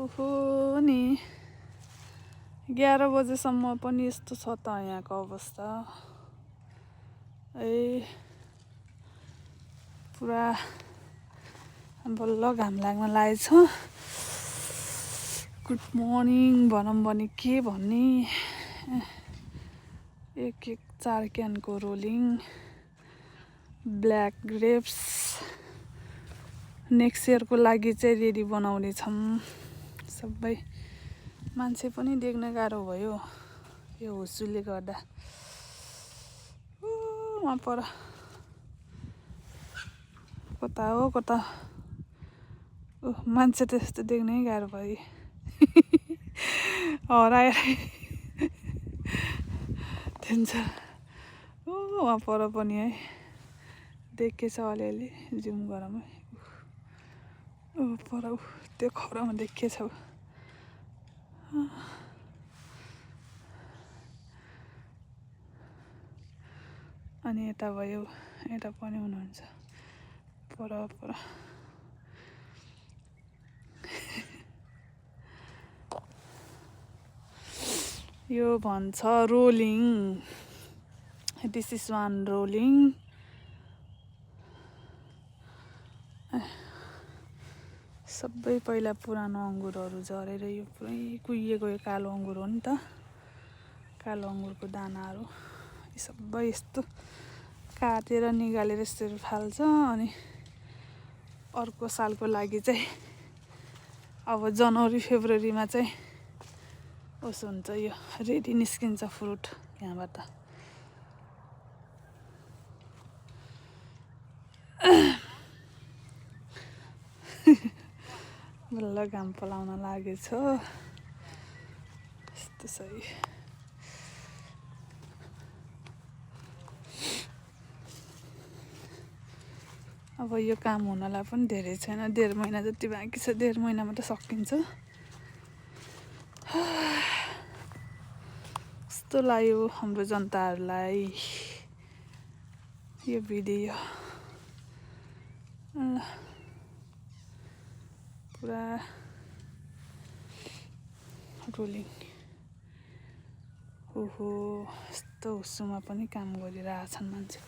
ओहो नि 11 बजेसम्म पनि यस्तो छ त यहाँको अवस्था। पुरा बल्ल घाम लाग्न लागेछ। गुड मर्निङ भनौँ भने के भन्ने, एक 4 क्यानको रोलिङ ब्ल्याक ग्रेप्स नेक्स्ट इयरको लागि चाहिँ रेडी बनाउने छौँ सबै। मान्छे पनि देख्न गाह्रो भयो यो हुस्सुले गर्दा। वहाँ पर कता हो कता, मान्छे त यस्तो देख्नै गाह्रो भयो। हराएर दिन्छ। वहाँ पर पनि है देखेछ अलिअलि, जुम गरौँ है। पर त्यो खरामा देखेछ। अनि यता भयो, यता पनि हुनुहुन्छ पर। यो भन्छ rolling, this is one rolling. सबै पहिला पुरानो अङ्गुरहरू झरेर यो पुरै कुहिएको यो कालो अङ्गुर हो नि त। कालो अङ्गुरको दानाहरू सबै यस्तो काटेर निकालेर यसरी फाल्छ। अनि अर्को सालको लागि चाहिँ अब जनवरी फेब्रुअरीमा चाहिँ ओस हुन्छ, यो रेडी निस्किन्छ फ्रुट यहाँबाट। बल्ल घाम पलाउन लागेछ। यस्तो सही। अब यो काम हुनलाई पनि धेरै छैन, 1.5 महिना जति बाँकी छ। 1.5 महिनामा त सकिन्छ। कस्तो लाग्यो हाम्रो जनताहरूलाई यो भिडियो। पुरा रोलिङ। ओहो यस्तो हुस्सुमा पनि काम गरिरहेछन् मान्छे।